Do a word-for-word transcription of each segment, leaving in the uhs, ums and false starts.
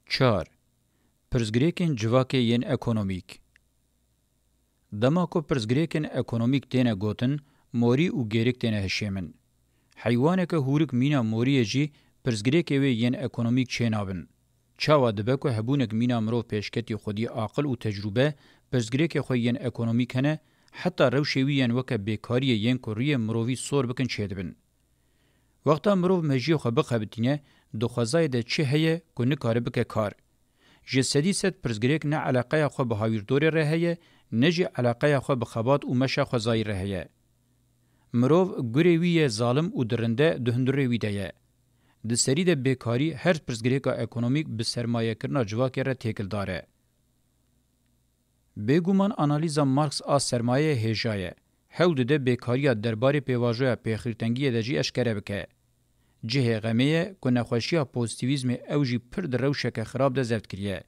Çar. Pirsgirêkên civakê yên ekonomîk. Dema ku pirsgirêkên ekonomîk têne gotin, morî û gêrîk têne hişêmin. Heywaneke hûrik mîna moriyê jî pirsgirêkê wê yên ekonomîk çênabin. Çawa dibe ku hebûnek mîna mirov pêşketî xwedî aqil û tecrûbe pirsgirêkê xwe yên ekonomîk hene, heta rewşê wî yên weke bêkariyê yên ku rûyê mirovî sor bikin çêdibin. Wexta mirov mejiyê xwe bixebitîne, di xwezayê de çi heye ku nikare bike kar? Ji sedî sed pirsgirêk ne eleqeya xwe bi hawîrdorê re heye, ne jî eleqeya xwe bi xebat û meşa xwezayî re heye. Mirov gurê wî yê zalim û dirinde di hundirê wî de ye. Di serî de bêkarî her pirsgirêka ekonomîk bi sermayekirina civakê re têkildar e. Bêguman analîza Marx a sermayeyê hêja ye. Hewl dide bêkariya derbarê pêvajoya pêxirtengiyê de jî eşkere bike. Cihê xemê ye ku nexweşiya pozîtîvîzmê ew jî pir di rewşeke xirab de zeft kiriye.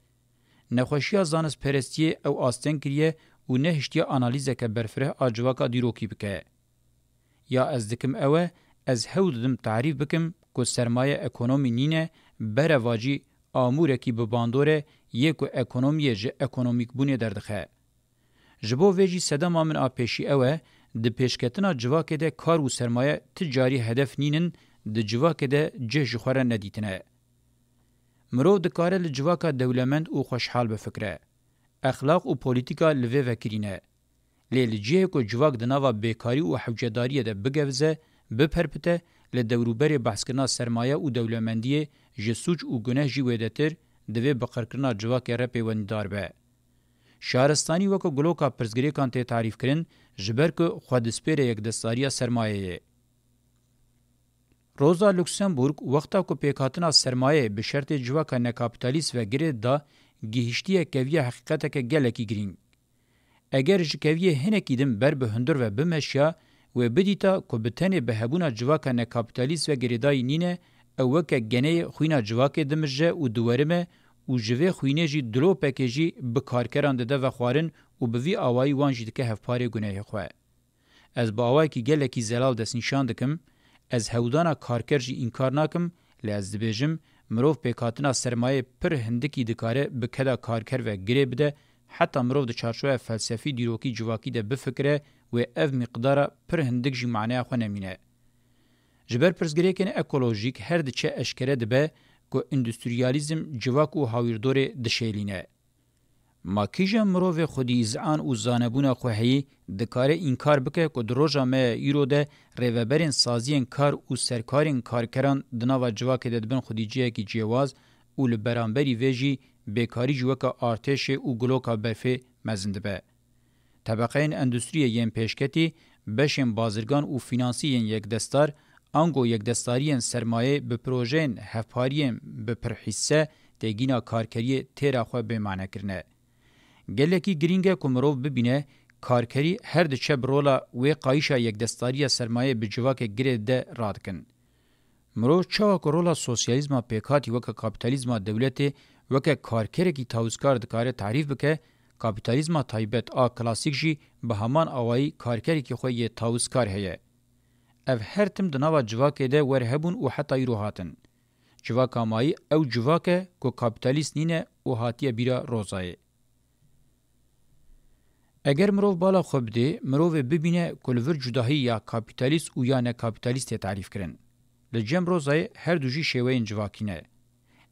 Nexweşiya zanistperestiyê ew asteng kiriye û nehiştiye analîzeke berfireh a civaka dîrokî bike. Ya ez dikim ew e, ez hewl didim tarîf bikim ku sermaye ekonomî nîne, berevacî amûrekî bi bandor e, yê ku ekonomiyê ji ekonomîkbûnê derdixe. Ji bo vê jî sedema min a pêşî ew e, di pêşketina civakê de kar û sermaye ti carî hedef nînin, di civakê de cih ji xwe re nedîtine. Mirov dikare li civaka dewlemend û xweşhal bifikire. Exlaq û polîtîka li vê vekirî ne. Lê li cihê ku civak di nava bêkarî û hewcedariyê de bigevize, biperpite, li dewrûberê behskirina sermaye û dewlemendiyê ji sûc û guneh jî wêdetir, divê bi qirkirina civakê re pêwendîdar be. Şaristanî weke guloka pirsgirêkan tê tarîfkirin, ji ber ku xwe dispêre yekdestdariya sermayeyê. Rosa Luxemburg wexta ku pêkhatina sermayeyê bi şertê civaka nekapîtalîst ve girê dida, gihiştiye keviya heqîqeteke gelekî girîng. Eger ji keviyê hinekî din ber bi hundir ve bimeşiya, wê bidîta ku bi tenê bi hebûna civaka nekapîtalîst ve girêdayî nîne, ew weke geneyê xwîna civakê dimije û diwerime û ji vê xwînê jî dilopekê jî bi karkeran dide vexwarin û bi vî awayî wan jî dike hevparê gunehê xwe. Ez bi awayekî gelekî zelal destnîşan dikim, ez hewdana karker jî înkar nakim, lê ez dibêjim, mirov pêkhatina sermayê pir hindikî dikare bi keda karker ve girê bide, heta mirov di çarçoveya felsefî dîrokî civakî de bifikire, wê ev mîqdara pir hindik jî maneya xwe nemîne. Ji ber pirsgirêkên ekolojîk her diçe eşkere dibe ku îndustriyalîzm civak û hawîrdorê dişêlîne. Ma kîjan mirovê xwedî îzan û zanebûna xwe heyî dikare înkar bike ku di roja me ya îro de rêveberên saziyên kar û serkarên karkeran di nava civakê de dibin xwedî cihekî cêwaz û li beramberî vê jî bêkarî jî weke artêşê û guloka berfê mezin dibe. Tebeqeyên endûstriyê yên pêşketî, beşên bazirgan û fînansî yên yekdestar, ango yekdestariyên sermayê bi projeyên hevpariyên bi pirhîsse têgîna karkeriyê têra xwe bê mane kirine. Gelekî girîng e ku mirov bibîne karkerî her diçe bi rola wê qayîşa yekdestariya sermayê bi civakê girê de radikin. Mirov çawa ku rola sosyalîzma pêkhatî weke kapîtalîzma dewletê weke karkerekî tawizkar dikare tarîf bike, kapîtalîzma taybet a klasîk jî bi heman awayî karkerekî xwe yê tawizkar heye. Ev her tim di nava civakê de wer hebûn û heta îro hatin. Civaka mayî ew civak e ku kapîtalîst nîne û hatiye bîra Rozayê. Eger mirov bala xwe bidê, mirovê bibîne ku li vir cudahî ya kapîtalîst û ya nekapîtalîst tê tarîfkirin. Li cem Rozayê her du jî şêweyên civakî ne.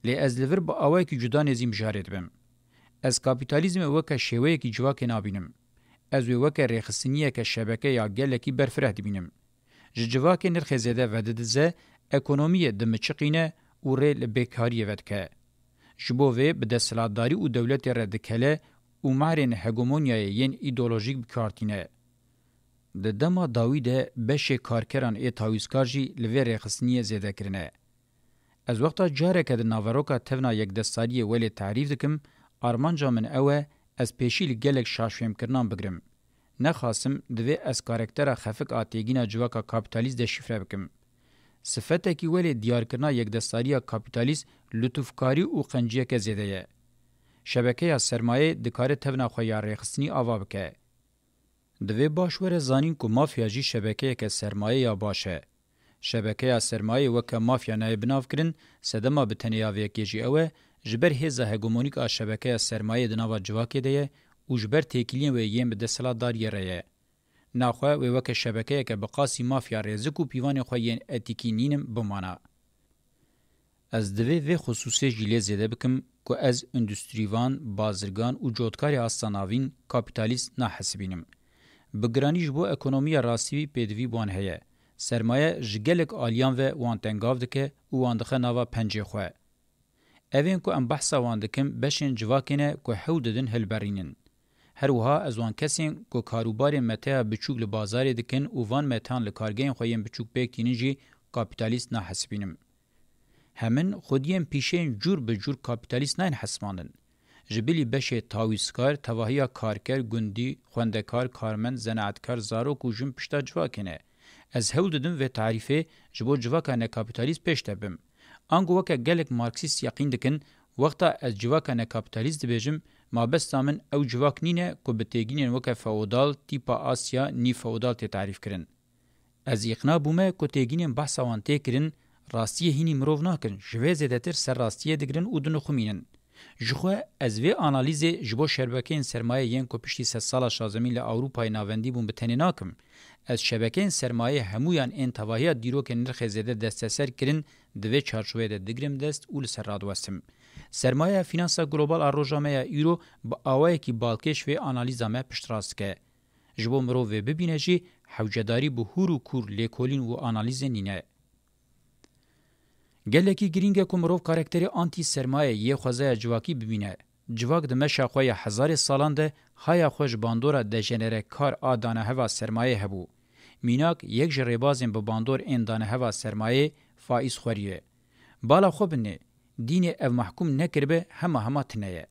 Lê ez li vir bi awayekî cuda nêzî mijarê dibim. Ez kapîtalîzmê weke şêweyekî civakê nabînim. Ez wê weke rêxistiniyeke şebeke ya gelekî berfireh dibînim. Ji civakê nirxê zêde vedidize, ekonomiyê dimiçiqîne û rê li bêkariyê vedike. Ji bo vê bi desthilatdarî û dewletê re dikele û marên hegemonyayê yên îdeolojîk bi kar tîne. Di dema dawî de beşê karkeran ê tawîzkar jî li vê rêxistiniyê zêde kirine. Ez wexta careke di naveroka tevna yekdestariyê welê tarîf dikim, armanca min ew e, ez pêşî li gelek şaşfêmkirinan bigirim. Nexasim, divê ez karaktera xefik a têgîna civaka kapîtalîst deşîfre bikim. Sifetekî welê diyarkirina yekdestariya kapîtalîst lutufkarî û qenciyeke zêde ye. Şebekeya sermayê dikare tevna xwe ya rêxistinî ava bike. Divê baş were zanîn ku mafya jî şebekeyeke sermayê ya baş e. Şebekeya sermayê weke mafya nayê binavkirin, sedema bi tenê ya vê yekê jî ew e, Ji ber hêza hegemonîk a şebekeya sermayê di nava civakê de ye û ji ber têkiliyên wê yên bi desthilatdariyê re ye. Naxwe wê weke şebekeyeke bi qasî mafya rêzik û pîvanên xwe yên etîkî nînin bimana. Ez divê vê xisûsê jî lê zêde bikim ku ez endustrîvan, bazirgan û cotkarê asta navîn kapîtalîst nahesibînim. Bi giranî ji bo ekonomiya rastî pêdivî bi wan heye. Sermaye ji gelek aliyan ve wan tengav dike û wan dixe nava pencê xwe. Evên ku em behsa wan dikin, beşên civakê ne ku hewl didin hilberînin. Her wiha ez wan kesên ku karûbarên meteya biçûk li bazarê dikin û van meteyan li kargehên xwe yên biçûk pêk tînin jî kapîtalîst nahesibînim. Hemin xwediyên pîşeyên cûr bi cûr kapîtalîst nayên hesibandin. Ji bilî beşê tawîzkar, tevahiya karker, gundî, xwendekar, karmend, zenaetkar, zarok û jin pişta civakê ne. Ez hewl didim vê tarîfê ji bo civaka nekapîtalîst pêş de bim. Ango weke gelek marksîst yeqîn dikin, wexta ez civaka nekapîtalîst dibêjim, mabesta min ew civak nîne ku bi têgînên weke feodal, tîpa Asya, nîv feodal tê tarîf kirin. Ez îqna bûme ku têgînên behsa wan tê kirin, rastiyê hînî mirov nakin, ji vê zêdetir ser rastiyê digirin û dinixumînin. Jixwe ez vê analîzê ji bo şebekeyên sermayê yên ku piştî sedsala şazemîn li Ewropayê navendî bûn bi tenê nakim. Ez şebekeyên sermayê hemûyan ên tevahiya dîrokên nirxê zêde desteser kirin di vê çarçoveyê de digirim dest û li ser radiwestim. Sermayeya fînansa global a roja me ya îro bi awayekî balkêş vê analîza me piştrast dike. Ji bo mirov vê bibîne jî hewcedarî bi hûr û kûr lêkolîn û analîzê nîne. Gelekî girîng e ku mirov karakterê antî-sermaye yê xwezaya civakî bibîne. Civak di meşa xwe ya hezarê salan de haya xwe ji bandora dejenerekar a daneheva sermayê hebû. Mînak, yek ji rêbazên bi bandor ên daneheva sermayê faîzxwerî ye. Bala xwe binê, dînê ev mehkûm nekiribe hema hema tune ye.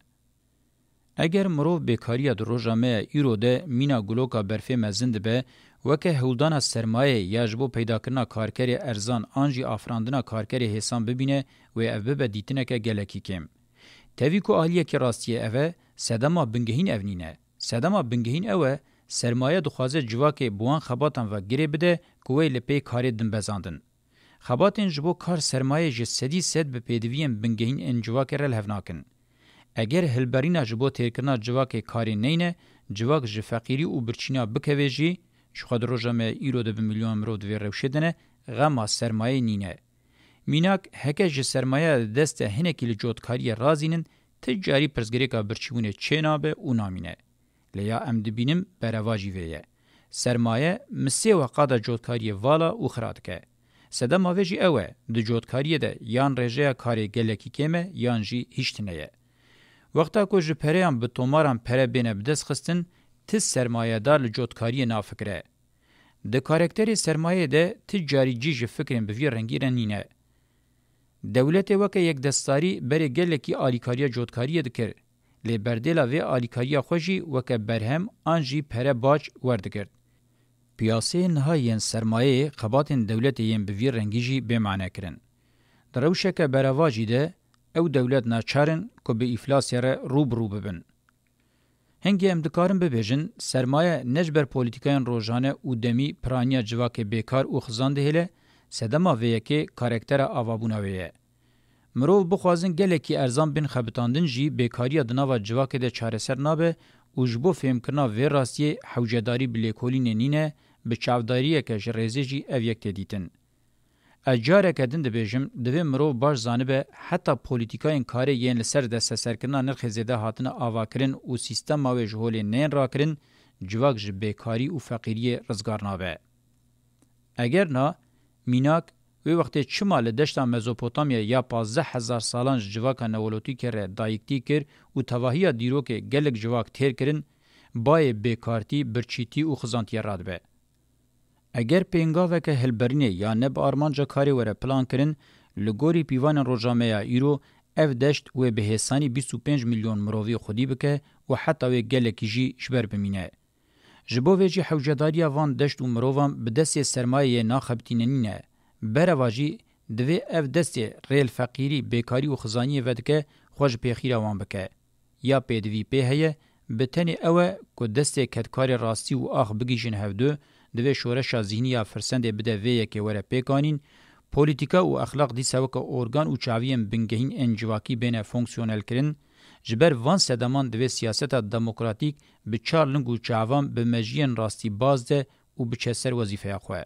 Eger mirov bêkariya di roja me ya îro de mîna guloka berfê mezin dibe, weke hewldana sermayê ya ji bo peydakirina karkerê erzan an jî afirandina karkerê hêsan bibîne, wê ev bibe dîtineke gelekî kêm. Tevî ku aliyekî rastiyê ev e, sedema bingehîn ev nîne. Sedema bingehîn ew e, sermaye dixwaze civakê bi wan xebatan ve girê bide ku wê li pey karê din bezandin. Xebatên ji bo kar sermayê ji sedî sed bi pêdiviyên bingehîn ên civakê re li hev nakin. Eger hilberîna ji bo têrkirina civakê karê neyne, civak ji feqîrî û birçîna bikeve jî, jixwe di roja me îro de bi milyonan mirov di vê rewşê de ne, xema sermayê nîne. Mînak, heke ji sermayeya di dest de hinekî li cotkariyê razînin, ti carî pirsgirêka birçîbûnê çênabe û namîne. Lê ya em dibînin berevajî vê ye. Sermaye misê we qada cotkariyê vala û xira dike. Sedema vê jî ew e, di cotkariyê de yan rêjeya karê gelekî kêm e, yan jî hîç tune ye. Wexta ku ji pereyan bi tomaran pere bêne bidestxistin, ti sermayedar li cotkariyê nafikire. Di karakterê sermayê de ti carî cî ji fikrên bi vî rengî re nîne. Dewletê weke yekdestarî berê gelekî alîkariya cotkariyê dikir. Lê berdêla vê alîkariya xwe jî weke berhem an jî pere bac werdigirt. Piyaseyên niha yên sermayeyê xebatên dewletê yên bi vî rengî jî bê mane kirin. Di rewşeke berevajî de ew dewlet naçar in ku bi îflasê re rû bi rû bibin. Hingê em dikarin bibêjin, sermaye ne ji ber polîtîkayên rojane û demî piraniya civakê bêkar û xizan dihêle, sedema vê yekê karaktera avabûna wê ye. Mirov bixwazin gelekî erzan bên xebitandin jî bêkariya di nava civakê de çareser nabe û ji bo fêmkirina vê rastiyê hewcedarî bi lêkolînê nîne, bi çavdariyeke ji rêzê jî ev yek tê dîtin. Ez careke din dibêjim, divê mirov baş zanibe heta polîtîkayên karê yên li ser desteserkirina nirxê zêde hatine avakirin û sîstema wê ji holê neyên rakirin, civak ji bêkarî û feqîriyê rizgar nabe. Eger na, mînak, wê wextê çima li deşta Mezopotamya ya pazdeh hezar salan ji civaka neolotîkê re dayiktî kir û tevahiya dîrokê gelek civak têr kirin, bayê bêkartî, birçîtî û xizantiyê radibe. Eger pêngaveke hilberînê ya ne bi armanca karê were plan kirin, li gorî pîvanên roja me ya îro, ev deşt wê bi hêsanî bîst û pênc milyon mirovî xwedî bike û heta wê gelekî jî ji ber bimîne. Ji bo vê jî hewcedariya van deşt û mirovan bi destê sermayeyê naxebitîne nîne. Bereva jî divê ev destê rê li feqîrî, bêkarî û xizaniyê vedike, xwe ji pêxîra wan bike. Ya pêdivî pê heye, bi tenê ew e ku destê kedkarê rastî û ax bigihîjin hevdu, divê şoreşa zîhnî ya firsendê bide vê yekê were pêkanîn, Polîtîka û exlaq dîsa weke organ û çaviyên bingehîn ên civakî bêne fonksiyonelkirin, ji ber van sedeman divê siyaseta demokratîk bi çar ling û çavan bi mejiyên rastî baz de û biçe ser wezîfeya xwe.